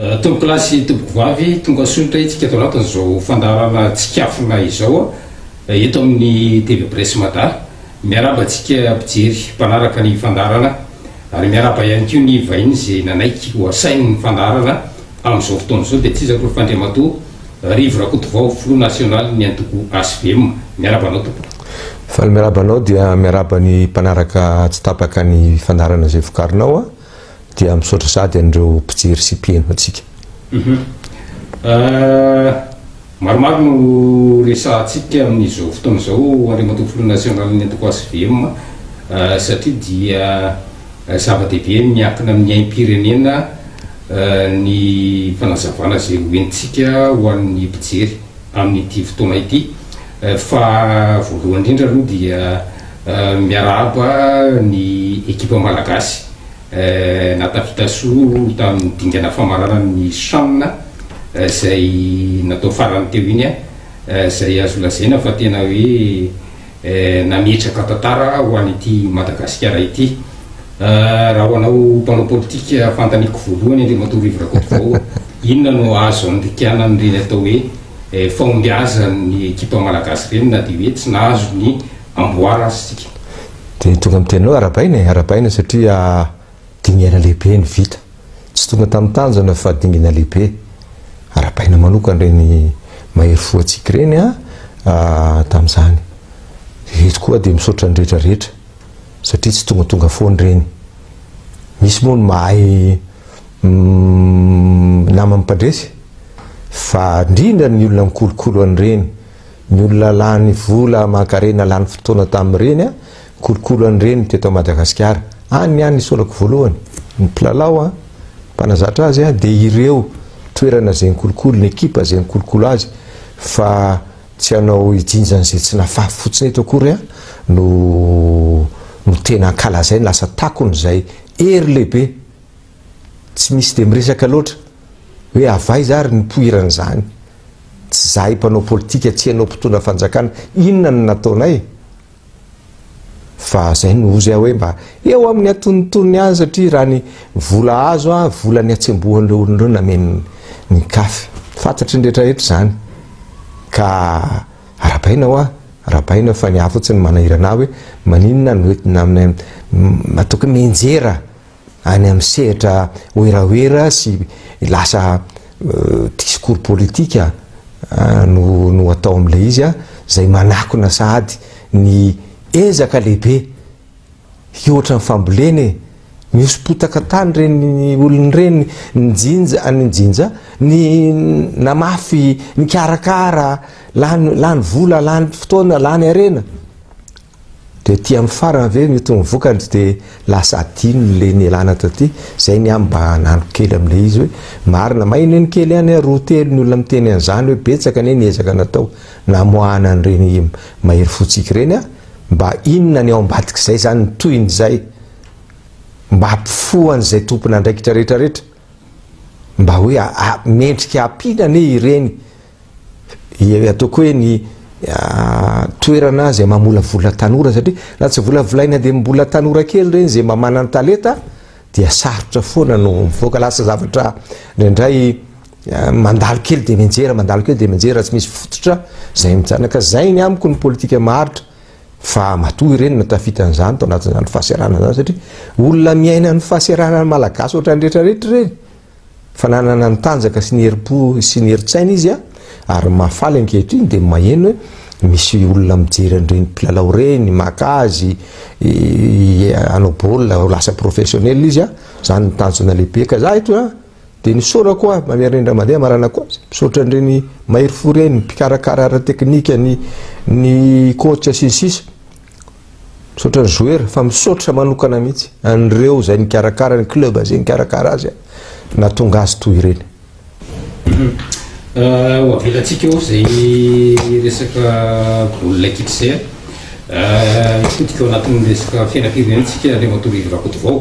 Tompokolahy sy tompokovavy, tonga soa indray isika ato anatin'izao fandaharana Tsikafona izao eto amin'ny TV Presse Mada. Miarahaba antsika mpijery mpanaraka ny fandaharana ary miarahaba ihany koa ny vahiny izay nanaiky ho asain'ny fandaharana amin'izao fotoana izao dia tsy iza akory fa Andriamatoa Rivo Rakotovao, Filoha nasionalin'ny antoko HVM. Miarahaba anao tompoko. Faly miarahaba anao dia miarahaba ny mpanaraka tsy tapaka ny fandaharana izay vokarinao a. Dia misaotra sahady an'ireo mpijery sy mpihaino antsika. Maromaro no resahantsika amin'izao fotoana izao Andriamatoa Filoha Nasionalin'ny Antoko HVM satria dia zava-dehibe miankina amin'ny aim-pirenena ny fanazavana izay hoentintsika ho an'ny mpijery amin'ity fotoana ity. Fa voalohany indrindra aloha dia miarahaba ny ekipa malagasy Nahatafita soa tamin'ny dingana famaranana ny Chan izay natao farany teo iny, izay azo lazaina fa tena hoe nametraka tantara ho an'ity Madagasikara ity. Raha ho anao mpanao politika fanontaniako voalohany Andriamatoa Rivo Rakotovao, inona no azo andikana an'ireny atao hoe fahombiazan'ny ekipa malagasy ireny na dia hoe tsy nahazo ny amboara aza isika? Dia tonga amin'ny teninao, arahabaina e, arahabaina satria dingana lehibe ny vita. Tsy tonga tamin'ny tanjona fa dingana lehibe. Arahabaina manokana ireny mahery fo antsika ireny an, tamin'izany. Eto koa dia misaotra ny rehetra rehetra satria tsy tongatonga foana ireny. Misy moa ny mahay naman'ny mpandresy fa indrindra ny olona mikolokolo an'ireny. Ny olona lany vola aman-karena lany fotoana tamin'ireny an, kolokolo an'ireny teto Madagasikara. Any ny any isaorako voalohany, ny mpilalao an, mpanazatra azy an, dia ireo toerana izay nikolokolo, ny ekipa izay nikolokolo azy fa tsy hanao hijinja an'izay tsy nafafy fotsiny eto akory an, no no tena ankalazaina, lasa takona izay hery lehibe. Tsy misy dia miresaka loatra hoe avy aiza ary ny nipoiran'izany. Tsy zahay mpanao politika, tsy ianao mpitondra fanjakana, inona no nataonay? Fa zay no hozy aho hoe mba eo amin'ny antonontonony ihany satria raha ny vola azo an, vola niatsembohan'ireo olona ireo nameno ny caf. Fantatry ny rehetra rehetra izany. Ka arahabaina hoa, arahabaina fa ny ahy fotsiny manahirana ahy hoe maninona no entina amin'ny ataoko hoe mianjera any amin'ny sehatra werawera sy lasa discours politika no no atao amin'ilay izy izay manakona sahady ny ezaka lehibe hihoatra ny fambolena e! Mihoso-potaka tany ireny olona ireny nijinja nijinja ny namafy nikarakara lany lany vola lany fotoana lany harena. Dia aty amin'ny farany ve mety ho ny vokany dia lasa adino le nialana taty, zay ny ahy mba hanano kely amin'ilay izy hoe marina maheno eny kely ihany aho roa telo ny olona miteny an'izany hoe betsaka anie ny ezaka natao namoahana an'ireny mahery fontsika ireny a, mba inona ny ao ambadik'izay zany ny tohin'izay mba hampifoha an'izay tompon'andraikitra rehetra rehetra mba hoe mendrika ampiana anie ireny Ataoko hoe ny toerana izay mamolavola tanora satria raha tsy volavolaina dia mbola tanora kely ireny izay mba manan-talenta dia sarotra foana no mivoaka lasa zavatra indraindray mandalo kely dia mianjera mandalo kely dia mianjera tsy misy fototra izay mijanona ka izay ny amiko ny politika maharitra fa matoa ireny no tafita an'izany tao anatin'izany fahaserana izany satria olona miaina ny fahaserana ny malagasy ohatran'ny rehetra rehetra ireny Fa nanana ny tanjaka sy ny herim-po sy ny herin-tsaina izy ary ny mahafaly ankehitriny dia maheno hoe misy olona mijery an'ireny mpilalao ireny, maka azy hanao baolina ho lasa professionnel izy, izany no tanjona lehibe. Ka za eto dia nisaorako aho, mamerina indray mandeha amaranako azy, misaotra an'ireny mahery fo ireny, mpikarakara ara-teknika, ny ny coach sy ny sisa. Misaotra ny joueur fa misaotra manokana mihitsy an'ireo izay nikarakara ny club izay nikarakara azy nahatonga azy toy ireny. Ho avelantsika eo izay resaka baolina kitra izay a. Hitodika ao anatin'ny resaka fiainam-pirenena isika Andriamatoa Rivo Rakotovao.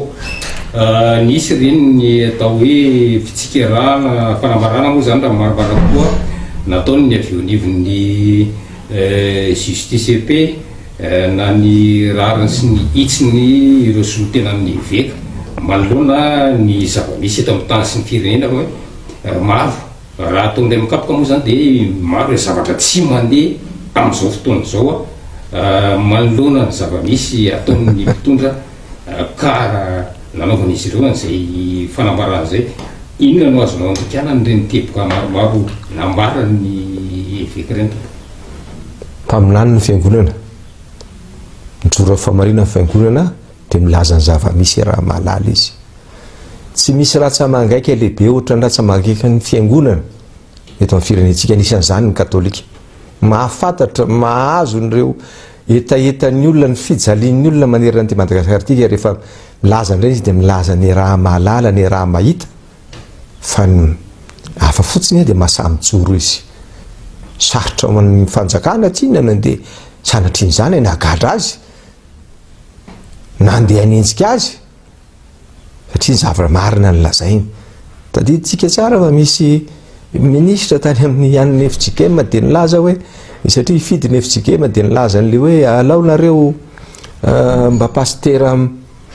Nisy ireny ny atao hoe fitsikerana, fanambarana moa izany raha ny marimarina kokoa nataon'ny avy eo anivon'ny Justice et Paix na ny rariny sy ny hitsiny ireo solontenan'ny eveka manoloana ny zava-misy eto amin'ny tany sy ny firenena hoe. Maro, raha atao indray mikapoka moa izany dia maro ireo zavatra tsy mandeha amin'izao fotoana izao manoloana ny zava-misy ataon'ny mpitondra ka nanaovan'izy ireo an'izay fanambarana izay. Inona no azonao andikana an'ireny teboka maromaro nambaran'ny eveka ireny tompoko? Mpaminany ny fiangonana. Mijoro amin'ny fahamarinana ny fiangonana dia milaza ny zava-misy raha mahalala izy. Tsy misy ratsa-mangaika lehibe ohatran'ny ratsa-mangaikan'ny fiangonana eto amin'ny firenentsika, anisan'izany ny katolika. Mahafantatra, mahazo an'ireo hetahetan'ny olona, ny fijalian'ny olona manerana an'ity Madagasikara ity ka rehefa milaza an'ireny izy dia milaza ny raha mahalala, ny raha mahita fa ny hafa fotsiny dia mahasahy mijoro izy. Sarotra ho an'ny fanjakana tsinona nandeha sanatrian'izany nagadra azy, nandeha hanenjika azy. satria ny zavatra marina no lazainy. Tadidintsika tsara fa misy minisitra tany amin'ny an'ny FJKM dia nilaza hoe satria hifidy ny FJKM dia nilaza an'ilay hoe alao nareo eh, mba pasitera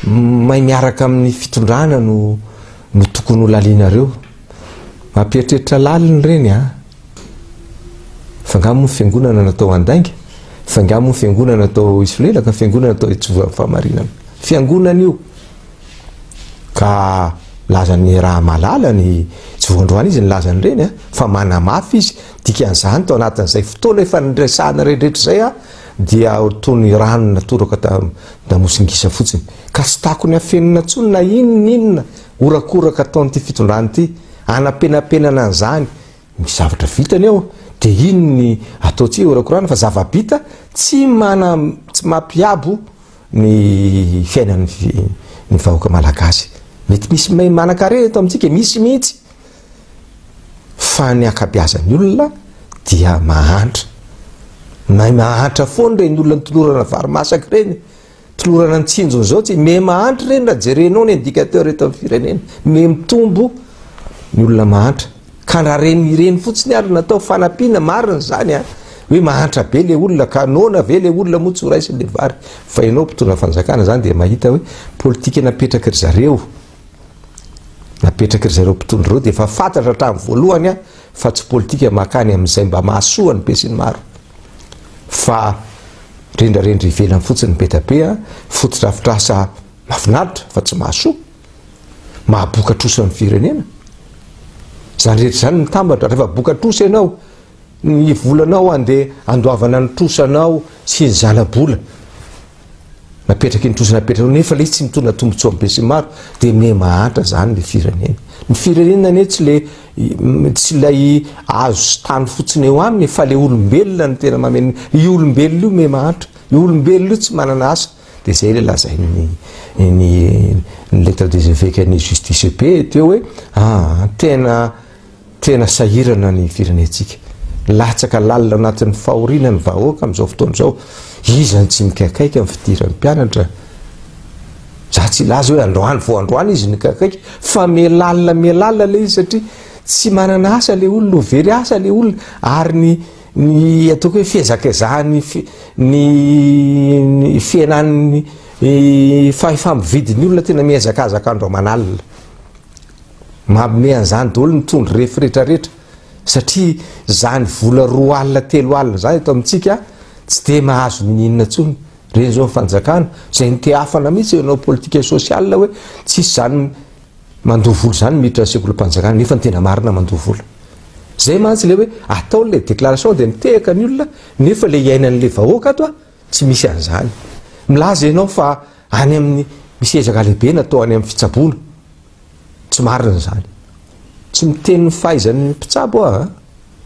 may miaraka amin'ny fitondrana no no tokony ho lalianareo. Mampieritreritra lalina ireny a. Fa angaha moa ny fiangonana natao handainga? Fa angaha moa ny fiangonana natao hisolelaka? Ny fiangonana natao hitsofoka amin'ny fahamarinana. Fiangonana io. Ka milaza ny raha mahalala ny tsy vao androany izy nilaza an'ireny a, fa manamafy izy. Dikan'izany tao anatin'izay fotoana efa niresahana rehetrarehetra izay a, dia toy ny rano natoraka tamin'ny fotsiny. Ka tsy takony afenina intsony na inona inona horakoraka ataon'ity fitondrana ity hanapenapenana an'izany. Misy zavatra vitany eo dia iny ny ataontsika horakorahana fa zava-bita tsy mana tsy mampiabo ny fiainan'ny ny vahoaka malagasy. Mety misy manan-karena eto amintsika, misy mihitsy fa ny ankabeazan'ny olona dia mahantra. Mahay mahantra foana ireny olona nitolorana vary masaka ireny. Tolorana ny tsinjony zao tsy miha mahantra ireny raha jerenao ny indicateur eto amin'ny firenena. Miha mitombo ny olona mahantra. Ka raha reny ireny fotsiny ary natao fanampiana marina izany a. Hoe mahantra be le olona ka noana ve le olona moa tsy ho raisiny le vary. Fa ianao mpitondra fanjakana izany dia mahita hoe politika napetraky ry zareo napetraky ry zareo mpitondra ireo dia efa fantatra hatramin'ny voalohany a fa tsy politika makany amin'izay mba mahasoa ny besinimaro. Fa rendrarendra ivelany fotsiny be da be a, fotodrafitrasa mahafinaritra fa tsy mahasoa, mahaboka trosa ny firenena. Izany rehetra izany mitambatra, rehefa boka trosa ianao, ny volanao andeha andoavana ny trosanao sy ny zana-bola napetraky ny trosa napetraky nefa le tsy mitondra tombontsoa be sy maro dia miha mahantra zany le firenena. Ny firenena anie tsy le tsy ilay azo sy tany fotsiny eo aminy fa le olombelona no tena mameno io olombelona io miha mahantra, io olombelona io tsy manana asa dia zay le lazain'ny ny ny lettre des évêques ny justice et paix teo hoe ah tena Tena sahirana ny firenentsika. Latsaka lalina anatin'ny fahoriana ny vahoaka amin'izao fotoana izao. Iza no tsy mikaikaika amin'ny fidiran'ny mpianatra? Za tsy hilaza hoe androany vao androany izy nikaikaika fa miha lalina miha lalina ilay izy satria tsy manana asa ilay olona, ho very asa ilay olona ary ny ny ataoko hoe fihezakezahan'ny ny ny fihenan'ny fahefa-mividin'ny olona tena mihazakazaka andro aman'alina. Mampme an'izany daholo ny trondro refy retraretra satria zany vola 20 30 zany eto amintsika tsy de mahazo ninininona tsony, reny zao ny fanjakana zay nitehafana mihitsy nanao politique sociale hoe tsisy zany mandoa vola zany miditra sekolim-panjakana nefa ny tena marina mandoa vola. Zay mantsy le hoe atao le déclaration de mitehaka ny olona nefa le iainan'le vahoaka ato a tsy misy an'izany. Milaza ianao fa any amin'ny misy ezaka lehibe natao any amin'ny fitsaboana. Tsy marina izany. Tsy miteny ny fahaizan'ny mpitsabo aho an!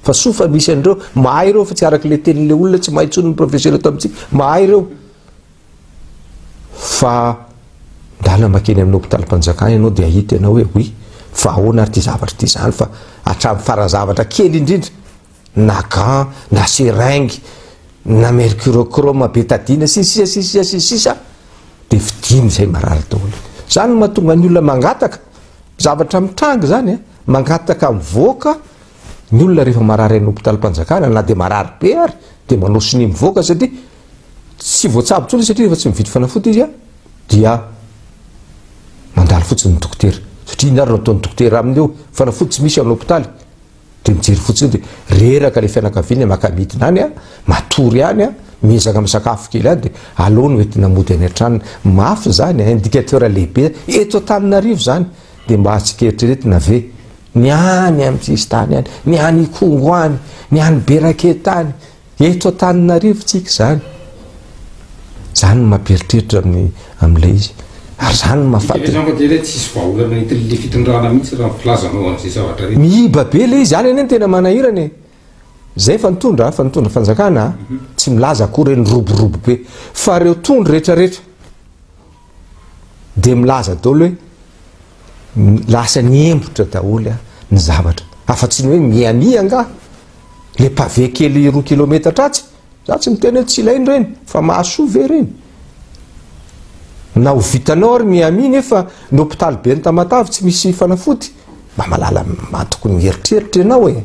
Fa soa fa misy an'ireo, mahay ireo fa tsy araka ilay tenin'ilay olona tsy mahay intsony ny professeur eto amintsika, mahay ireo. Fa ndana makeny amin'ny hopitalim-panjakana ianao dia hahita ianao hoe oui, fa ahoana ary ity zavatra ity izany fa hatramin'ny faran-zavatra kely indrindra na gant, na seringue, na mercurochrome, betadine, sy ny sisa sy ny sisa sy ny sisa dia fidiny izay marary daholo. Izany no mahatonga ny olona mangataka, zavatra mitranga izany an, mangataka mivoaka ny olona rehefa marary any hopitalim-panjakana na dia marary be ary dia manao sonia mivoaka satria tsy voatsabo intsony izy satria rehefa tsy mividy fanafody izy an, dia mandalo fotsiny ny dokotera. Satria inona ary no ataon'ny dokotera aminy eo? Fanafody tsy misy ao amin'ny hopitaly. Dia mijery fotsiny eo dia reraka ilay fianakaviana maka midina any an, matory any an, miezaka misakafo kely any dia aleo no entina mody any an-tranony. Mafy izany an, indicateur lehibe eto Antananarivo izany. Dia mba azontsika eritreretina ve ny any amin'ny sisintany any, ny any Ikongo any, ny any Beraketa any, eto Antananarivo tsika izany. Izany no mampieritreritra amin'ny amin'ilay izy. Ary izany no mahafaty. Midika ve izany fa dia hoe tsisy vahaolana entin'ilay fitondrana mihitsy raha ny filazanao an'izay zavatra rehetra? Miiba be ilay izy, any anie no tena manahirana e. Izay efa nitondra, efa nitondra fanjakana, tsy milaza akory hoe niroborobo be. Fa ireo tondro rehetrarehetra dia milaza daholo hoe lasa niembotra daholo ny zavatra. Afa-tsy ny hoe mihamia angaha le pavé kely roa kilometatra atsy. Za tsy miteny hoe tsy ilaina ireny, fa mahasoa ve ireny? Na ho vitanao ary Miami nefa ny hopitaly be any Tamatave tsy misy fanafody, mba malala mba tokony mieritreritra ianao e!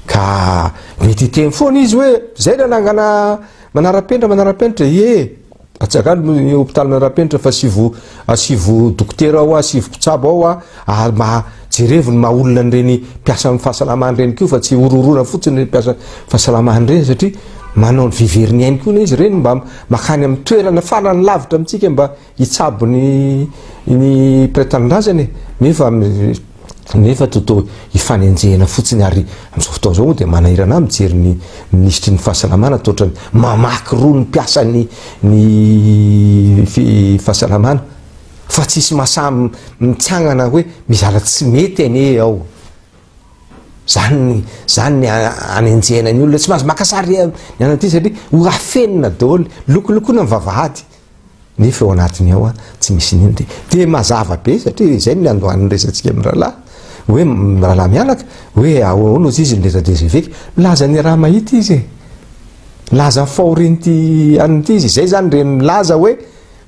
Ka mety hiteny foana izy hoe zay nanangana manara-penitra manara-penitra, ie! Atsangano ny hopitaly manara-penitra fa asivo asivo dokotera ao, asivo mpitsabo ao, ary mba jerevo ny maha olona an'ireny mpiasan'ny fahasalamana ireny koa fa tsy horohoroana fotsiny ireny mpiasan'ny fahasalamana ireny satria manao ny vivery ny ainy koa izy ireny mba makany amin'ny toerana farany lavitra amintsika mba hitsabo ny ny mpiray tanindrazana e nefa nefa toto ifanenjehina fotsiny ary amin'izao fotoana izao moa dia manahirana ahy mijery ny minisitry ny fahasalamana toa ohatran'ny mamaky roa ny mpiasan'ny ny fahasalamana fa tsisy mahasahy mitsangana hoe mizara tsy mety anie ao. Zany zany ny anenjehana ny olona tsy mahazo maka sary ny an'ity satria ho afenina daholo, lokolokoina ny vavahady. Nefa eo anatiny ao tsy misy n'inona dia dia mazava be satria izay no niandohan'ny resatsika amin'ny rahalahy hoe rahalahy mianaka hoe ahoana ozy izy ny lettre des évêques milaza ny raha mahita izy e milaza ny fahorian'ity an'ity izy izay zany ireny milaza hoe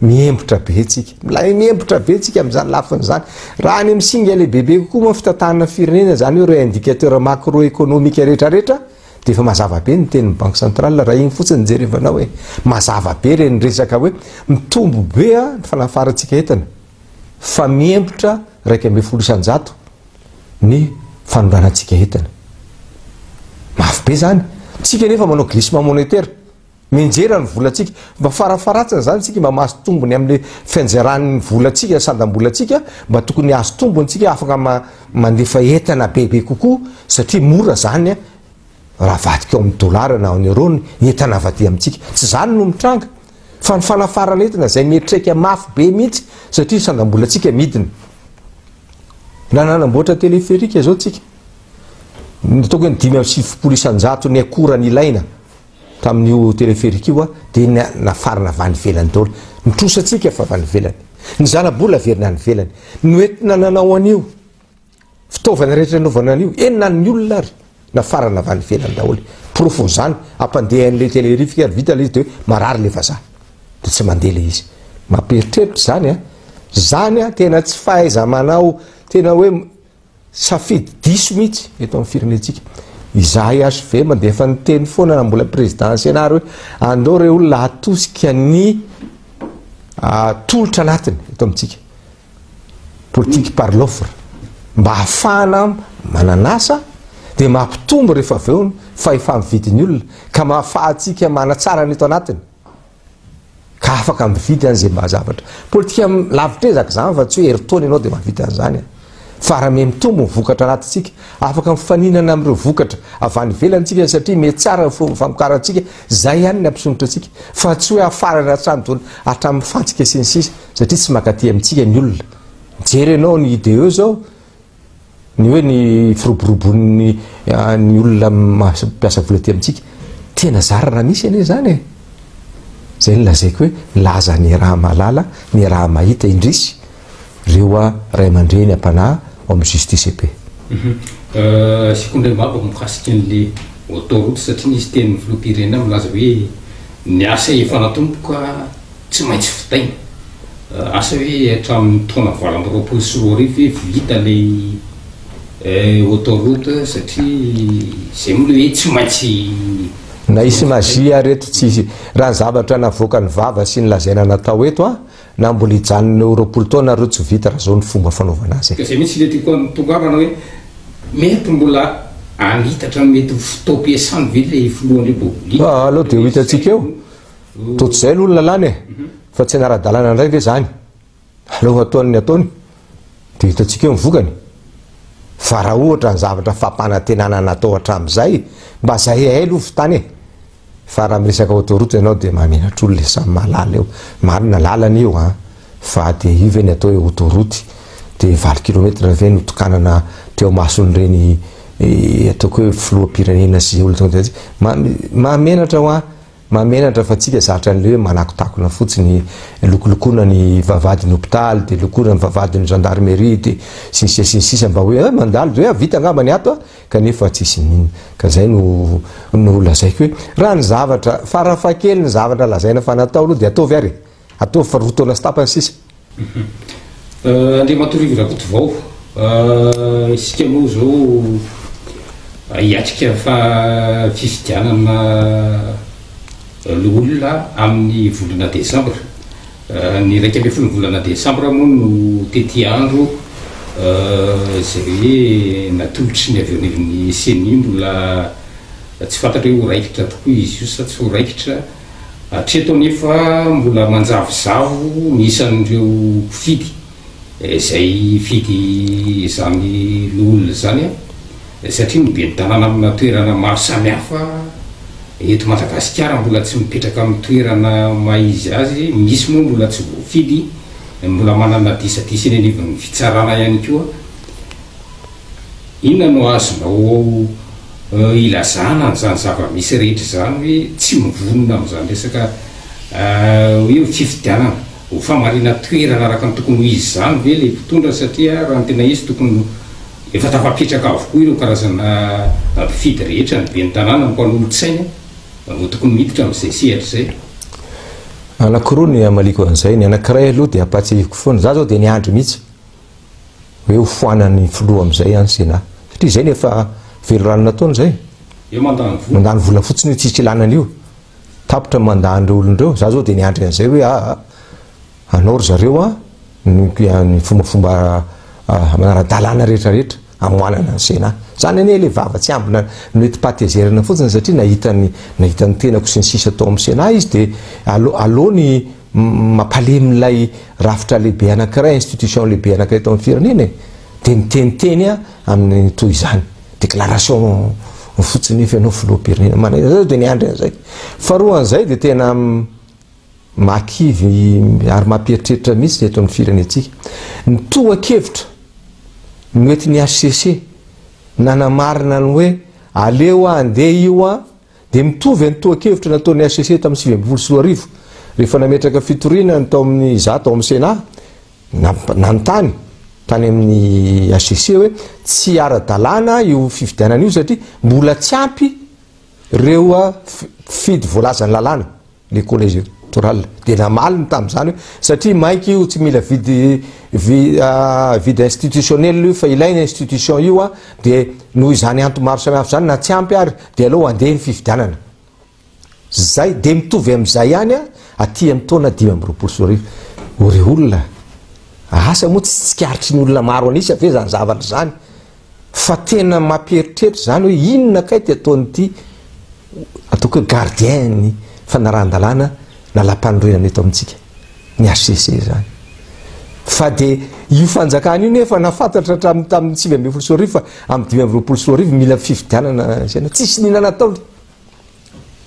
Miembotra be tsika. Milay miembotra be tsika amin'izany lafiny izany. Raha any amin'ny singa lehibebe kokoa moa ny fitantanana firenena, izany hoe ireo indicateur macro-économique rehetrarehetra, dia efa mazava be ny tenin'ny banque centrale raha iny fotsiny no jerevanao e. Mazava be ireny resaka hoe mitombo be ny fanafarantsika entana fa miembotra 11% ny fanondranantsika entana. Mafy be izany. Tsika nefa manao glissement monétaire. Mianjera ny volantsika. Mba farafaharatsiny izany isika mba mahazo tombony amin'ilay fianjeran'ny volantsika, sandam-bolantsika, mba tokony hahazo tombony isika afaka mandefa entana bebe kokoa satria mora izany raha avadika ao amin'ny dolara na en euro ny entana avy aty amintsika. Tsy izany no mitranga fa ny fanafarana entana izay miantraika mafy be mihitsy satria ny sandam-bolantsika midina. Raha nanamboatra téléphérique izao tsika, ny ataoko hoe ny 95 ny akora nilaina Tamin'io téléphérique io dia nafarana avy any ivelany daholo. Ny trosantsika efa avy any ivelany. Ny zana-bola averina any ivelany. Noentina nanao an'io. Fitaovana rehetra nanaovana an'io. Eny na ny olona ary nafarana avy any ivelany daholo. Porofon'izany, hampandeha an'ilay téléphérique ary vita ilay izy dia hoe marary ilay vazaha. Dia tsy mandeha ilay izy. Mampieritreritra izany an. Izany an, tena tsy fahaiza-manao tena hoe Safidy diso mihitsy eto amin'ny firenentsika. Izahay HVM dia efa niteny foana na mbola président Sénat ary hoe andao re olona hatosika ny tolotra anatiny eto amintsika. Politique par l'offre. Mba hahafahana manan'asa dia mampitombo rehefa avy eo ny fahefa-mividin'ny olona ka mahafahantsika manatsara ny eto anatiny. Ka afaka mividy an zay mba zavatra. Politika lavitr'ezaka zany fa tsy hoe herintaona ianao dia mahavita an'izany an. Fa raha miha mitombo ny vokatra anatintsika, afaka mifaninana amin'ireo vokatra avy any ivelany tsika satria miha tsara ny fomba famokarantsika, zay ihany ny hampisondrotra antsika. Fa tsy hoe hafarana hatrany daholo, hatramin'ny fantsika sy ny sisa satria tsy mankaty amintsika ny olona. Mijery ianao ny IDE zao, Ny hoe ny firoborobon'ny ny olona mampiasa vola aty amintsika, tena zara raha misy anie izany e! Izay no lazaiko hoe milaza ny raha mahalala, ny raha mahita, indrisy ireo ray aman-dreny am-panahy ao amin'ny justice et paix. Asiako indray mbavaka mikasika an'le autoroute satria nisy tenin'ny filoham-pirenena milaza hoe ny asa efa natomboka tsy maintsy vitaina. Asa hoe hatramin'ny taona 2028 ve vita ilay autoroute satria izay moa ilay hoe tsy maintsy Na hisy magie ary eto tsy hisy. Raha ny zavatra navoakan'ny vava sy ny lazaina natao eto an, Na mbola hijanona eo 20 taona nareo tsy ho vita raha zao ny fomba fanaovana azy e. Ka izay mihitsy ilay tiako hahatongavana hoe mety mbola hanitatra ny mety ho fotoam-piasany ve ilay filohan'ny Repoblika? Ah, aleo dia ho hitantsika eo. Toa tsy izay aloha ny lalàna e. Fa tsy hanara-dalàna indray ve izany? Aleo hataony ny ataony dia hitantsika eo ny vokany. Fa raha ohatra ny zavatra fampanantenana natao hatramin'izay, mba zay hay aloha vitany e. Fa raha miresaka autoroute ianao dia mahamenatra olona e, samy mahalala eo. Marina lalana io an, fa dia io ve ny atao hoe autoroute? Dia 8 kilomètre ve no tokanana teo imason'ireny ataoko hoe filoham-pirenena sy olona tonga tety? Mahamenatra hoa. Mahamenatra fa tsika zatra an'le hoe manakotakona fotsiny, lokolokoana ny vavahadin'ny hopitaly, de lokoana ny vavahadin'ny gendarmerie, de sy ny sisa sy ny sisa mba hoe mandalo de hoe vita angamba ny ato a, kanefa tsisy n'inona. Ka zay no no lazaiko hoe raha ny zavatra farafahakeliny ny zavatra lazaina fa natao aloha de ataovy ary e! Ataovy fa 2 taona sy tapany sisa. Andriamatoa Rivo Rakotovao, isika moa izao hiatrika fifidianana loholona amin'ny volana desambra. Ny 11 ny volana desambra moa no tetiandro izay hoe natolotry ny avy eo anivon'ny Ceni, mbola tsy fantatra hoe ho raikitra tokoa izy io sa tsy ho raikitra. Hatreto anefa mbola manjavozavo ny isan'ireo mpifidy izay hifidy izany loholona izany satria ny ben'ny tanàna amina toerana maro samihafa eto Madagasikara mbola tsy mipetraka amin'ny toerana maha izy azy, misy moa mbola tsy voafidy, mbola manana disadisa eny anivon'ny fitsarana ihany koa. Inona no azonao ilazana an'izany zava-misy rehetra izany hoe tsy mivonona amin'izany resaka hoe fifidianana ho fahamarinan-toerana araka ny tokony ho izy izany ve ilay mpitondra satria raha ny tena izy tokony efa tafapetraka avokoa ireo karazana mpifidy rehetra, ny ben'ny tanàna, ny mpanolotsaina vao tokony miditra amin'izay sehatra izay. Anankiroa ny hamaliako an'izay, ny anankiray aloha dia ampahatsiahiviko foana, za zao dia niandry mihitsy hoe ho foanan'ny filoha amin'izay any Sénat. Satria izay no efa velirano nataony izay. Eo mandany vola. Mandany vola fotsiny io tsisy ilana an'io. Tapitra ny mandat an'ireo olona ireo. Za zao dia niandry an'izay hoe aa anao ry zareo a ny ny fombafomba manara-dalàna rehetra rehetra hamoanana ny Sénat. Zany anie ilay vava tsy ambina noentim-pahatezerana fotsiny satria nahita ny nahita ny tenako sy ny sisa tao amin'ny Sénat izy dia aleo aleo ny Mampalemy ilay rafitra lehibe anankiray, institution lehibe anankiray eto amin'ny firenena e! Dia miteniteny amin'ny toy izany. Déclaration fotsiny nefa ianao filoham-pirenena manaiky. Zay dia niandry an'izay. Faharoa an'izay dia tena mahakivy ary mampieritreritra mihitsy ny eto amin'ny firenentsika. Ny tohan-kevitra noentin'ny HCC nanamarina ny hoe aleo handeha io an, Dia mitovy ny tohan-kevitra nataon'ny hcc tamin'ny 2019, rehefa nametraka fitoriana ny tao amin'ny izaho tao amin'ny Sénat, nanontany tany amin'ny hcc hoe tsy ara-dalàna io fifidianana io satria mbola tsy ampy ireo mpifidy voalazan'ny lalàna. le collège électoral dia namaly ny tamin'izany hoe satria mainka io tsy mila vide vide institutionnel io fa ilaina institution io a dia noho izany antony maro samihafa izany na tsy ampy ary dia aleo handeha ny fifidianana zay dia mitovy amin'izay ihany a aty amin'ny taona 2025. O ry olona asa moa tsy tsikaritry ny olona maro an'isa ve izany zavatra izany Fa tena mampieritreritra izany hoe inona kay ty ataon'ity ataoko hoe gardien ny fanarahan-dalàna lalam-panorenana eto amintsika, ny HCC izany. Fa dia io fanjakana io nefa na fantatra hatramin'ny tamin'ny 2019 fa amin'ny 2025 mila fifidianana izay, tsisy nina nataony.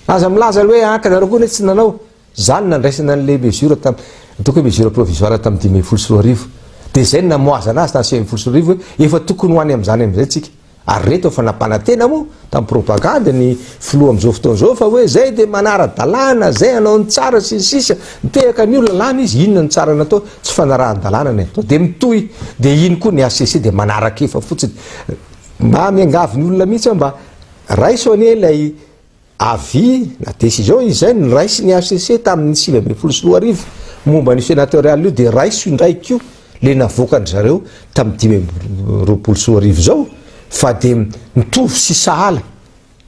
Aza milaza aloha hoe anka nareo koa anie tsy nanao. Zany no nandraisana an'ilay mesure tam, ataoko hoe mesure provisoire tamin'ny 2015. Dia izay no namoazana azy tamin'ny 2019 hoe efa tokony ho any amin'izany amin'izay tsika. Ary reto efa nampanantena moa tamin'ny propagande ny filoha amin'izao fotoana izao fa hoe zay dia manara-dalàna, zay hanao ny tsara sy ny sisa. Nitehaka an'io lalàna izy, inona no tsara natao? Tsy fanarahan-dalàna ny atao. Dia mitohy, dia iny koa ny HCC dia manaraka efa fotsiny. Mba miangavy ny olona mihitsy aho mba raiso anie ilay Avis na décision izay noraisin'ny HCC tamin'ny 2019 momba an'io sénatorial io dia raiso indray koa le navoakan-dry zareo tamin'ny 2025 izao fa dia mitovy sy sahala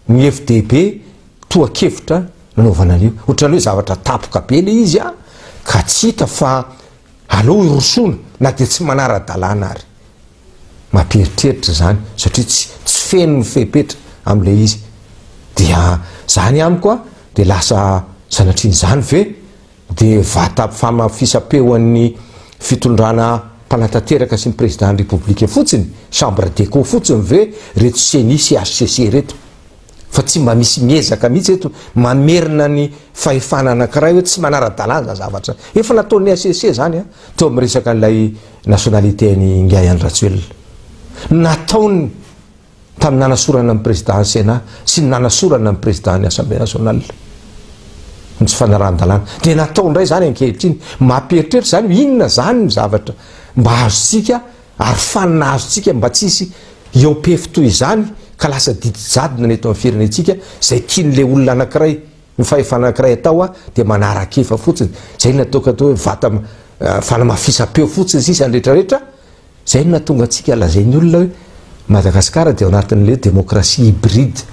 ny hevi-dehibe tohan-kevitra nanaovana an'io. Ohatran'ny hoe zavatra tampoka be le izy an, ka tsy hita fa. Aleo hirosoana na dia tsy manara-dalàna ary. Mampieritreritra izany satria tsy tsy feno ny fepetra amin'ilay izy. Dia izany amiko a, dia lasa sanatrian'izany ve dia vata famafisam-peo an'ny fitondrana mpanatanteraka sy ny président ny République fotsiny, chambre d'écho fotsiny ve reto ceni sy HCC reto? Fa tsy mba misy miezaka mihitsy eto mamerina ny fahefana anankiray hoe tsy manara-dalàna izany zavatra. Efa nataon'ny HCC izany a, teo amin'ny resaka an'ilay nationalité an'i Ingahy Andry Rajoelina. Nataony tamin'ny nanasorana ny président ny Sénat sy ny nanasorana ny président ny Assemblée nationale. Ny tsy fanarahan-dalàna. Dia natao indray izany ankehitriny. Mampieritreritra izany hoe inona izany ny zavatra mba azontsika ary fanina azontsika mba tsy hisy hiaopefy toy izany ka lasa didy jadona ny eto amin'ny firenentsika izay tian'ilay olona anankiray ny fahefana anankiray atao dia manara-kefa fotsiny. Izay no nataoko atao hoe vata fanamafisam-peo fotsiny sisa ny rehetrarehetra. Izay no nahatonga antsika lazain'ny olona hoe Madagasikara dia ao anatin'ilay hoe démocratie hybride.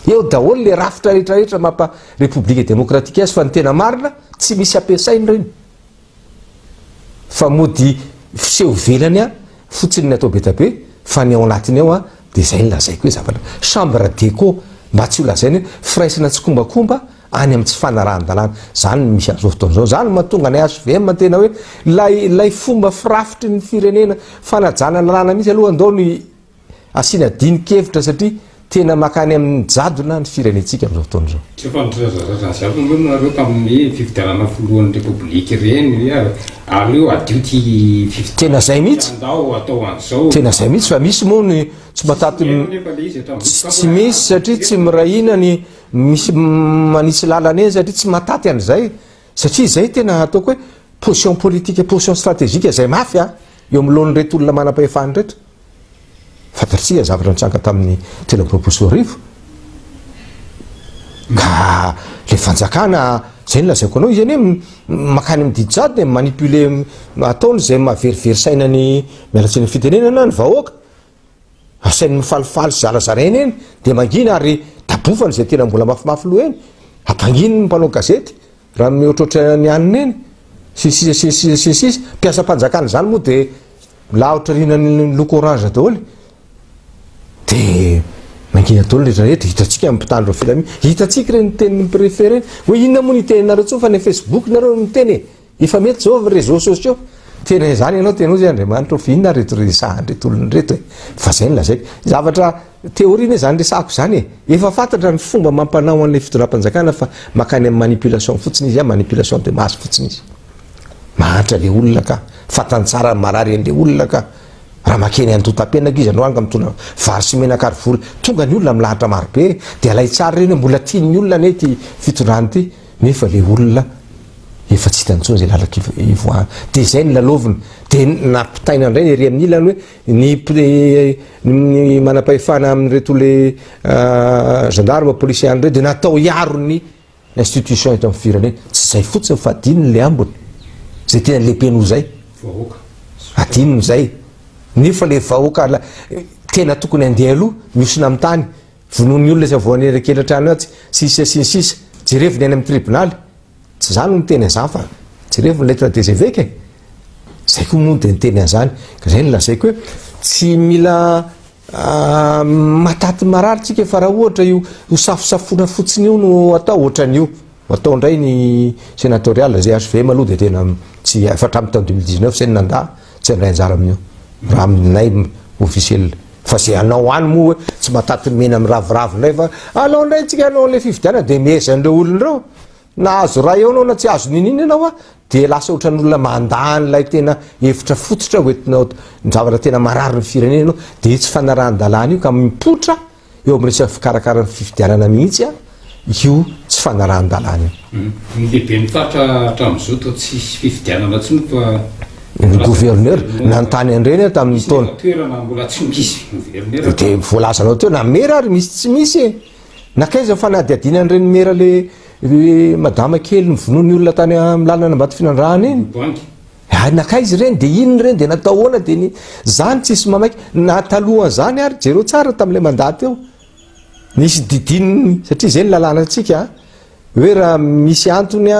Eo daholo ilay rafitra rehetrarehetra mampa république démocratique azy fa ny tena marina tsy misy ampiasaina ireny. Fa mody fiseho ivelany fotsiny ny atao be dia be fa ny ao anatiny ao dia izay no lazaiko hoe zavatra chambre d'écho mba tsy ho lazaina hoe firaisana tsikombakomba any amin'ny tsy fanarahan-dalàna. Izany no misy amin'izao fotoana izao. Izany no mahatonga ny HVM tena hoe ilay ilay fomba firafitry ny firenena fanajana lalàna mihitsy aloha andao no asiana dinikevitra satria tena makany amin'ny jadona ny firenentsika amin'izao fotoana izao. Tsy efa nitrazazazan'ny zavatra aloha nareo tamin'ny fifidianana filohan'ny repoblika ireny hoe aleo hadio ity fifidianana Tena zay mihitsy. Andao atao an'izao. Tena zay mihitsy fa misy moa ny tsy mataty tsy misy satria tsy miray hina ny misy manitsy lalana eny satria tsy mataty an'izay satria izay tena ataoko hoe position politique position stratégique izay mafy a eo amin'ny lohan'ireto olona manam-pahefana ireto. Fantatsika ny zavatra nitranga tamin'ny 2023 ka le fanjakana zay no lazaiko anao izy anie makany amin'ny didy jadona e, manipuler ataony izay mahaverivery saina ny miala tsiny amin'ny fitenenana ny vahoaka asainy mifalifaly sy zarazaraina eny dia mangina ary dabofany izay tena mbola mafimafy loha eny ampanginy ny mpanao gazety raha mihoatroatra ny anina eny sy ny sisa sy ny sisa sy ny sisa mpiasam-panjakana izany moa dia Milahatra aorianan'ny loko orange daholo dia mangina daholo rehetra rehetra, hitantsika ny mpitandro ny filaminana, hitantsika ireny tenin'ny préfet ireny, hoe inona moa ny hiteninareo intsony fa ny facebook nareo no miteny e, efa mety izao ny réseaux sociaux, tena izany ianao tena hozy Andriamanitra ô fa inona ary ireto resahan'ireto olona ireto e, fa izay no lazaiko, zavatra théorie anie izany resahako izany e, efa fantatra ny fomba mampanao an'ilay fitondram-panjakana fa mankany amin'ny manipulation fotsiny izy, manipulation de masse fotsiny izy. Mahantra le olona ka. Fantany tsara ny marary an'le olona ka. Raha makeny Andohatapenaka izy androany ka mitondra vary sy menaka ary vola. Tonga ny olona milahatra maro be. Dia alay tsara ireny hoe mbola tian'ny olona anie ity fitondrana ity. Nefa le olona efa tsy hitany intsony izay lalan-kivoahana. Dia izay no lalaovina. Dia nampitaina indray ny ery amin'ny ilany hoe ny ny manam-pahefana amin'ireto le gendarme, policier any ireo dia natao hiaro ny Institution eto amin'ny firenena. Tsy izay fotsiny fa adinony le ambiny. Izay tena lehibe noho izay. Vahoaka. Adinony izay. Nefa le vahoaka tena tokony handeha aloha, mihosina amin'ny tany. Vonoin'ny olona izay voan'elakelatra any atsy, sy sisa sy ny sisa. Jerevo ny any amin'ny tribonaly. Tsy za no miteny an'izany fa jerevo ny lettre des évêques e. Zay koa moa dia niteny an'izany. Ka zay no lazaiko hoe tsy mila Mataty marary tsika fa raha ohatra io ho safosafoana fotsiny io no atao ohatran'io atao indray ny senatorial zay HVM aloha dia tena tsy efa hatramin'ny taona 2019 zay no nandà tsy handray anjara amin'io raha aminay officiel fa zay hanao any moa hoe tsy mataty mena miraviravy indray fa alao indray tsika hanao an'ilay fifidianana dia mehezan'ireo olona ireo Na azo iray eo anao na tsy azo niniana ianao a, dia lasa ohatran'ny olona mandà an'ilay tena hevitra fototra hoentinao, ny zavatra tena marary ny firenena ianao, dia io tsy fanarahan-dalàna io ka mipoitra eo amin'ny resaka fikarakarana ny fifidianana mihitsy a, io tsy fanarahan-dalàna io. Ny lehiben'ny faritra hatramin'izao toa tsisy fifidianana intsony fa Ny gouverneur, nanontany an'ireny aho tamin'ny taona. Toerana mbola tsy misy gouverneur. Dia voalazanao teo na maire ary misy tsy misy e. Nankaiza ny fanadihadiana an'ireny mera le madama kely novonoin'ny olona tany amin'ny lalana Ambatofinandrahana iny? Hay nankaiza ireny dia inona ireny dia natao ahoana dia ny zany tsisy mamaika na talohan'izany ary jereo tsara tamin'ilay mandat teo nisy didininy satria izay ny lalànantsika hoe raha misy antony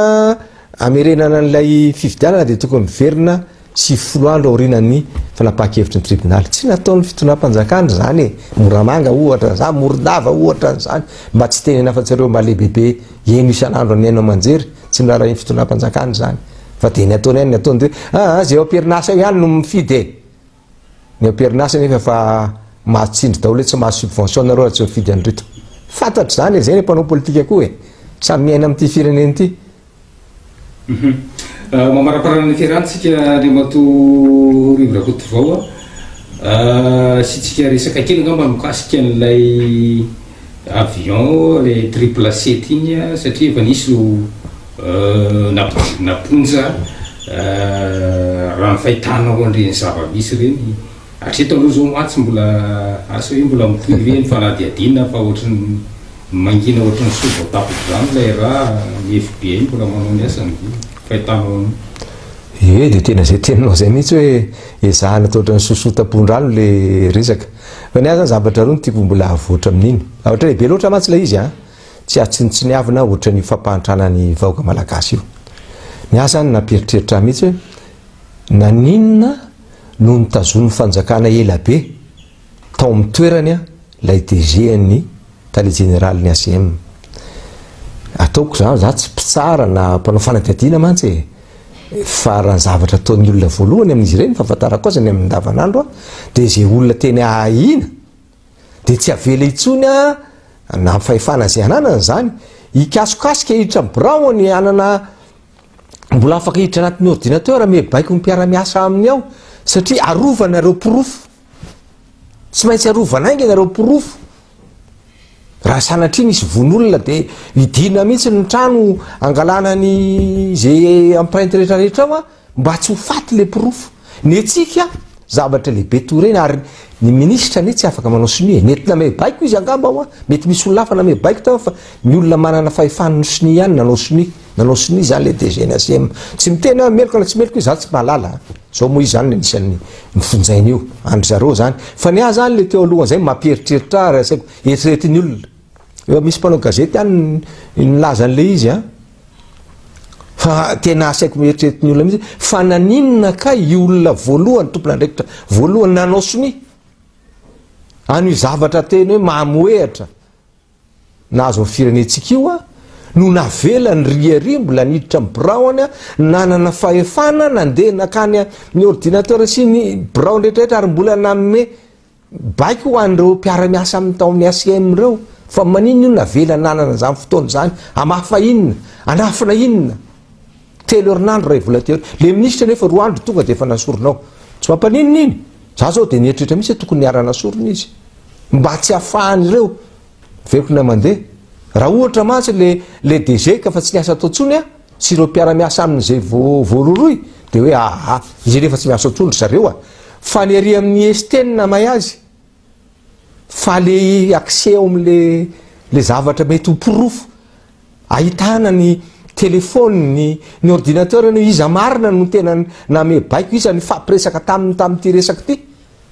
amerenana an'ilay fifidianana dia tokony miverina. 90 andro aorianan'ny fanapahan-kevitry ny tribonaly. Tsy nataon'ny fitondram-panjakana izany e! Moramanga ohatra an'izany, Morondava ohatra an'izany, mba tsy tenena afa-tsy ireo mba lehibebe heno isan'andro amin'ny haino aman-jery, tsy noraharahian'ny fitondram-panjakana izany. Fa dia ny ataony ihany ny ataony dia hoe aa izay eo am-perinasa eo ihany no mifidy e! Ny eo am-perinasa nefa efa mahazo tsindry daholo hoe tsy mahazo subvention nareo raha tsy mifidy an'ireto. Fantatro izany e, izay ny mpanao politika koa e! Samy miaina amin'ity firenena ity. Mamaraparana ny fiarahantsika Andriamatoa Rivo Rakotovao a. Asiantsika resaka kely angamba mikasika an'ilay avion ilay triple sept iny satria efa nisy ireo nampidirina am-ponja raha ny fahitanao an'ireny zava-misy ireny. Hatreto aloha izao mantsy mbola asa hoe mbola mitohy ve ny fanadihadiana fa ohatran'ny mangina ohatran'ny soa voatapon-drano ilay raha ny FBI mbola manao ny asany ve? Fahitanao an'io. Ie dia tena izay teninao izay mihitsy hoe ezahana atao ohatran'ny sosoa tapohin-drano ilay resaka. Fa ny ahy izany zavatra roa no tiako mbola havoatra amin'iny. Zavatra lehibe loatra mantsy ilay izy an! Tsy azo tsinontsiniavina ohatran'io fampahantrana ny vahoaka malagasy io. Ny ahy izany nampieritreritra ahy mihitsy hoe Naninona no notazonin'ny fanjakana ela be tao amin'ny toerany ilay DG an'ny tale jeneralin'ny ACM? Ataoko izany, za tsy mpitsara na mpanao fanadihadiana mantsy e! Fa raha ny zavatra ataon'ny olona voalohany amin'izy ireny, fahafantarako azy ny amin'ny andavanandro, dia izay olona tena ahiana dia tsy avela intsony na amin'ny fahefana izay ananany izany, hikasokasika hiditra amin'ny biraony hanana Mbola afaka hiditra anatin'ny ordinateur ame baiko ny mpiara-miasa aminy ao satria arovana ireo porofo. Tsy maintsy arovana haingana ireo porofo. Raha sanatria nisy vono olona dia hidiana mihitsy ny trano angalana ny ze empreinte rehetrarehetra ao mba tsy ho faty le porofo. Ny antsika zavatra lehibe toy ireny ary ny minisitra anie tsy afaka manao sonia e. Mety name baiko izy angamba ao, mety misy olona hafa name baiko tao fa ny olona manana fahefana ny sonia ihany nanao sonia. Nanao sonia izany ilay DG ny ACM. Tsy miteny aho meloka na tsy meloka izy, za tsy mahalala a. Zao moa izy izany no anisan'ny nofonjaina io, an-dry zareo izany. Fa ny ahy izany ilay teo alohan'izay mampieritreritra ahy ary asaiko eritreretin'ny olona. Efa misy mpanao gazety any nilaza an'ilay izy an. Fa tena asaiko mieritreretin'ny olona mihitsy fa naninona kay io olona voalohany tompon'andraikitra voalohany nanao sonia an'io zavatra tena hoe mamohehatra nahazo ny firenentsika io a, no navela ny riaria mbola niditra ny biraony a, nanana fahefana nandeha nakany ny ordinateur sy ny biraony rehetrarehetra ary mbola nanome baiko ho an'ireo mpiara-miasa aminy tao amin'ny ACM ireo fa maninona io navela nanana izany fotoana izany hamafa inona hanafina inona telo herinandro iray vola teo le minisitra nefa roa andro tonga dia efa nasorinao tsy mampaninona iny za zao dia nieritreritra mihitsy hoe tokony niara-nasorina izy mba tsy hafahan'ireo velona mandeha. Raha ohatra mantsy le le DG ka fa tsy niasa tao tsony a, sy ireo mpiara-miasa aminy izay vo voarohirohy dia hoe aa izy rehefa tsy miasa ao tsony ry zareo a. Fa ny ary amin'ny ST no namay azy. Fa le accès ao amin'le le zavatra mety ho porofo ahitana ny telephone, ny ny ordinateur ny hoe iza marina no tena name baiko, iza nifampiresaka taminy tamin'ity resaka ity.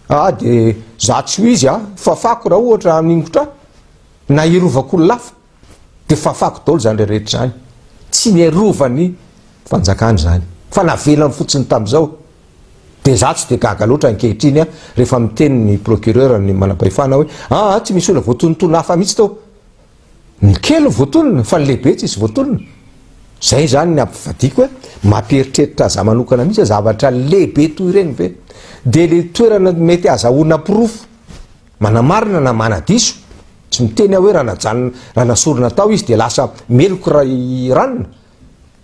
Ah de za tsy ho izy ah, fafako raha ohatra haningotra ahy, na hirovako olona hafa, de fafako daholo zany rehetra zany, tsy niarovany fanjakana zany, fa navelany fotsiny tamizao, de za tsy de gaga loatra ankehitriny ah, rehefa miteny ny procureur ny manam-pahefana hoe ah tsy misy olona voatonontonona hafa mihitsy tao, Ny kely no voatonona fa ny lehibe tsisy voatonona. Zay izany ny ampivadiako hoe mampieritreritra za manokana mihitsy hoe zavatra lehibe toy ireny ve de le toerana mety azahoana porofo manamarina na manadiso, tsy miteny aho hoe raha najanona raha nasorina tao izy de lasa meloka raha i ranona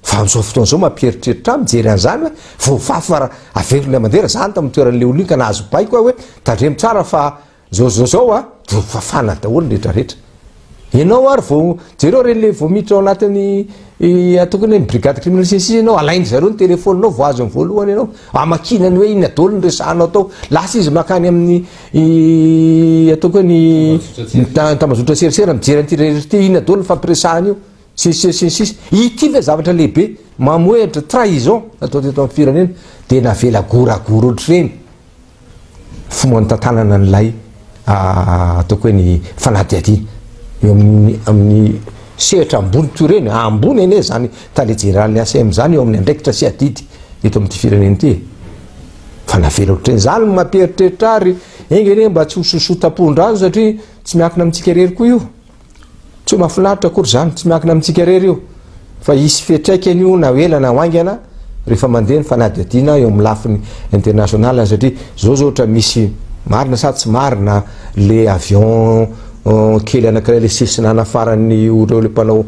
fa am'zao fotoana zao mampieritreritra ahy mijery an'zany hoe voafafa raha averina mandeha raha zany tamin'ny toeran'le olona iny ka nahazo baiko aho hoe tandremo tsara fa Zao zao zao a, de ho fafana daholo ny rehetra rehetra. Ianao ary vao, jereo ireny le vao miditra ao anatin'ny ataoko hoe ny brigade criminelle sy ny sisa ianao, alain-dry zareo ny telephone-nao vao azony voalohany ianao, amakiana ny hoe inona daholo ny resahanao tao, lasa izy makany amin'ny ataoko hoe ny tambazotra serasera mijery an'ity rehetra ity, inona daholo ny fampiresahana io, sy ny sisa sy ny sisa. Ity ve zavatra lehibe mamohehatra, trahison natao teto amin'ny firenena, de navela goragora ohatr'ireny. Fomba nitantanana an'ilay ataoko hoe ny fanadihadiana eo amin'ny amin'ny sehatra ambony toy ireny, ambony anie izany tale jeneralin'ny ACM izany eo amin'ny andraikitra sy adidy eto amin'ity firenena ity e. Fa navela ohatr'ireny. Izany no mampieritreritra ahy ry enga anie mba tsy ho sosotam-pondrano satria tsy miankina amintsika irery koa io. Tsy ho mahafinaritra akory izany, tsy miankina amintsika irery io. Fa hisy fiantraikany io na ho ela na ho haingana rehefa mandeha ny fanadihadiana eo amin'ny lafiny international satria izao zao ohatra misy marina sa tsy marina le avion kely anankiray le sesina nafaran'ny ireo le mpanao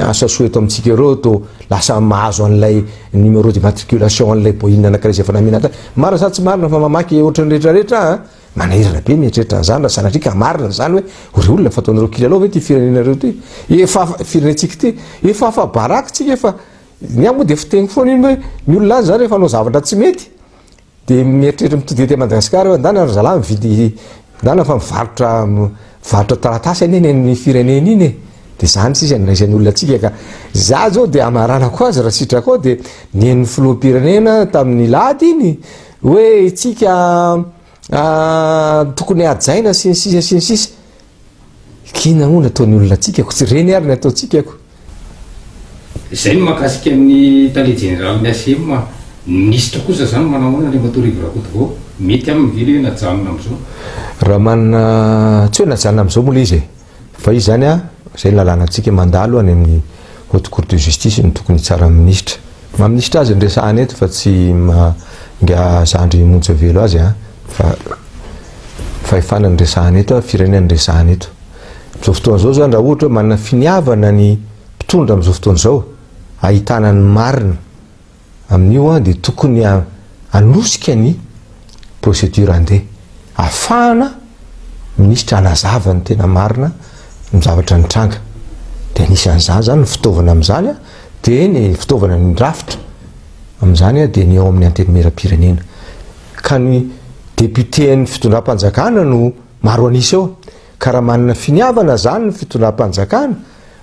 asa soa eto amintsika ireo to lasa mahazo an'ilay numéro d'immatriculation an'ilay Boeing anankiray izay efa namena tany. Marina sa tsy marina fa mamaky ohatran'ny rehetra rehetra an. Manahirana be mieritreritra an'izany raha sanatria ka marina izany hoe ry olona fa ataonareo kilalao ve ity firenenareo ity? Efa firenentsika ity efa afa-baraka tsika efa ny ahy moa dia fiteny foana iny hoe ny olona any zany rehefa hanao zavatra tsy mety dia mieritreritra mitodika aty Madagasikara hoe andana ry zalahy mividy ndana fa mivarotra mivarotra taratasy anie ny an'ny firenena iny e dia zany sisa ny raisan'ny olona antsika ka za zao dia amaranako azy raha sitraka ao dia nen'ny filoham-pirenena tamin'ny lady iny hoe itsika tokony hajaina sy ny sisa sy ny sisa k'inona moa no ataon'ny olona antsika ko tsy ireny ary ny ataontsika ko. Izay ny mahakasika ny tale jeneralin'ny ACM. Ny minisitra kosa izany manao ahoana Andriamatoa Rivo Rakotovao? Mety aminy ve ilay hoe najanona amin'izao? Raha manana, tsy hoe najanona amin'izao moa ilay izy e! Fa izy izany an, izay ny lalànantsika mandalo any amin'ny Haute Cour de Justice no tokony hitsara ny minisitra. Maha minisitra azy no resahana eto fa tsy maha ingahy Zandry Monjavelo azy an, fa fahefana no resahana eto, firenena no resahana eto. Amin'izao fotoana izao izany raha ohatra hoe manana finiavana ny mpitondra amin'izao fotoana izao ahitana ny marina, Amin'io dia tokony hanosika ny procédure handeha. Ahafahana minisitra hanazava ny tena marina ny zavatra nitranga. Dia anisan'izany izany ny fitaovana amin'izany dia ny fitaovana ny rafitra amin'izany dia ny ao amin'ny antenimierampirenena. Ka ny député-n'ny fitondram-panjakana no maro an'isa eo. Ka raha manana finiavana izany ny fitondram-panjakana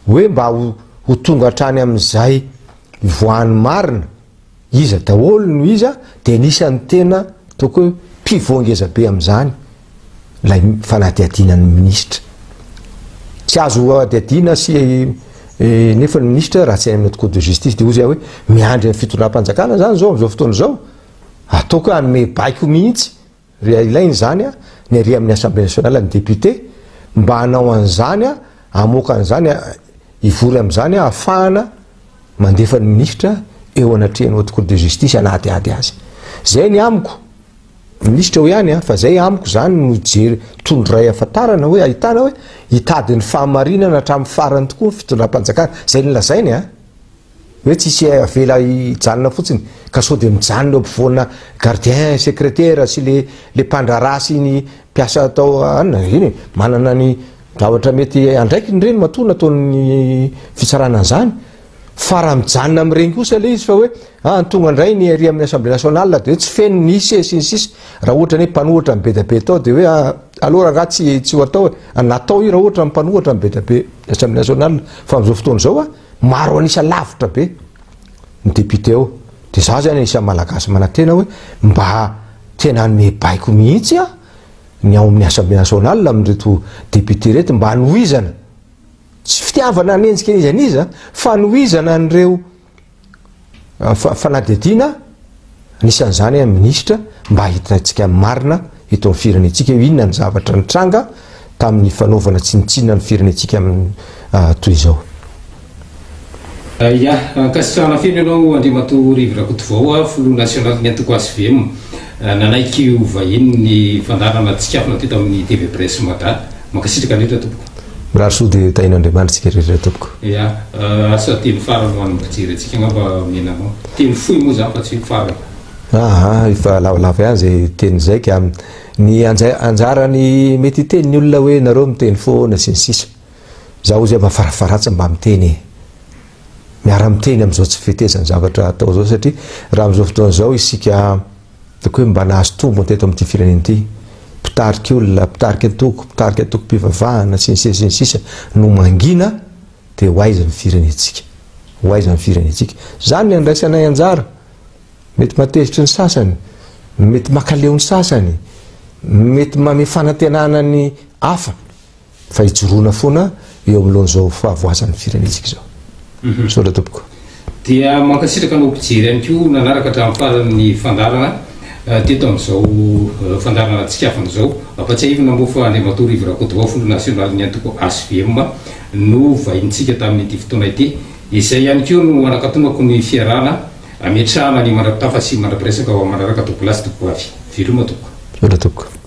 hoe mba ho tonga hatrany amin'izay Ivoahan'ny marina, iza daholo no iza, dia anisan'ny tena ataoko hoe pivot ngeza be amin'izany ilay fanadihadiana ny minisitra. Tsy azo hadihadiana sy nefa ny minisitra raha tsy any amin'ny haute cour de justice. Dia hoy izy hoe miandry ny fitondram-panjakana izany izao amin'izao fotoana izao, ataoko hoe hanome baiko mihitsy Raha ilaina izany, ny ary amin'ny Assemblée nationale, ny député, mba hanao an'izany, hamoaka an'izany, hivory amin'izany ahafahana mandefa ny minisitra eo anatrehan'ny Haute Cour de Justice hanadihady azy. Izay ny amiko, minisitra eo ihany fa izay amiko izany no jery tondroray ahafantarana hoe ahitana hoe hitady ny fahamarinana hatramin'ny farany tokoa ny fitondram-panjakana. Izay nolazainy an. Hoe tsisy avela hijanona fotsiny ka sao dia mijanona eo ampovoana gardien, secretaire sy le le mpandraharaha sy ny mpiasa atao anona iny e, manana ny zavatra mety andraikiny ireny matoa nataon'ny fitsarana an'izany fa raha mijanona amin'ireny kosa le izy fa hoe ah tonga indray ny ary amin'ny assemblée nationale dia hoe tsy feno ny isa e sy ny sisa raha ohatra ny hoe mpanohitra ny be dia be tao dia hoe ah aleo rangaha tsy tsy ho atao e, natao io raha ohatra ny mpanohitra ny be dia be assemblée nationale fa amin'izao fotoana izao ah Maro an'isa lavitra be ny député ao. Dia za zany anisan'ny Malagasy manantena hoe mba tena hanome baiko mihitsy a ny ao amin'ny Assemblée nationale amin'ireto député ireto mba hanohizana, tsy fitiavana hanenjika an'iza n'iza, fanohizana an'ireo fanadihadiana Anisan'izany ny minisitra mba hahitantsika ny marina eto amin'ny firenentsika hoe inona ny zavatra nitranga tamin'ny fanaovana tsinontsinona ny firenentsika amin'ny toy izao. Ya, ankasitrahana feno ianao Andriamatoa Rivo Rakotovao, filoha nasionalin'ny antoko hvm, nanaiky ho vahinin'ny fandaharana Tsikafona teto amin'ny TV Presse Mada. Mankasitraka indrindra tompoko. Mirary soa dia tahin'Andriamanitra isika rehetra tompoko. Ya, asa teny farany ho an'ny mpijery antsika angamba omena anao. Teny fohy moa izany fa tsy hoe farany. Aa, efa lavalava ihany izay teny izay ka. Ny anjarany mety hiteny ny olona hoe nareo miteny foana sy ny sisa. Za hozy mba farafaharatsiny mba miteny e. Miara-miteny amin'izao tsy fetezan'ny zavatra atao izao satria raha amin'izao fotoana izao isika Ataoko hoe mba nahazo tombony teto amin'ity firenena ity. Mpitarika olona, mpitarika antoko, mpitarika antokom-pivavahana, sy ny sisa sy ny sisa no mangina dia ho aiza ny firenentsika? Ho aiza ny firenentsika? Izany ny andraisanay anjara. Mety mahatezitry ny sasany, mety mankaleo ny sasany, mety manome fanantenana ny hafa. Fa hijoroana foana eo anoloan'izao fahavoazan'ny firenentsika izao. Misaotra tompoko. Dia mankasitraka anao mpijery ihany koa nanaraka hatramin'ny farany ny fandaharana. teto amin'izao fandaharana Tsikafona izao. Ampatsiahivina moa fa Andriamatoa Rivo Rakotovao, filoha nasionalin'ny antoko hvm no vahinintsika tamin'ity fotoana ity. Izay ihany koa no anakatonako ny fiarahana ametrahana ny mandra-pitafa sy mandra-piresaka ho amin'ny manaraka tompolahy sy tompovavy. Veloma tompoko. Veloma tompoko.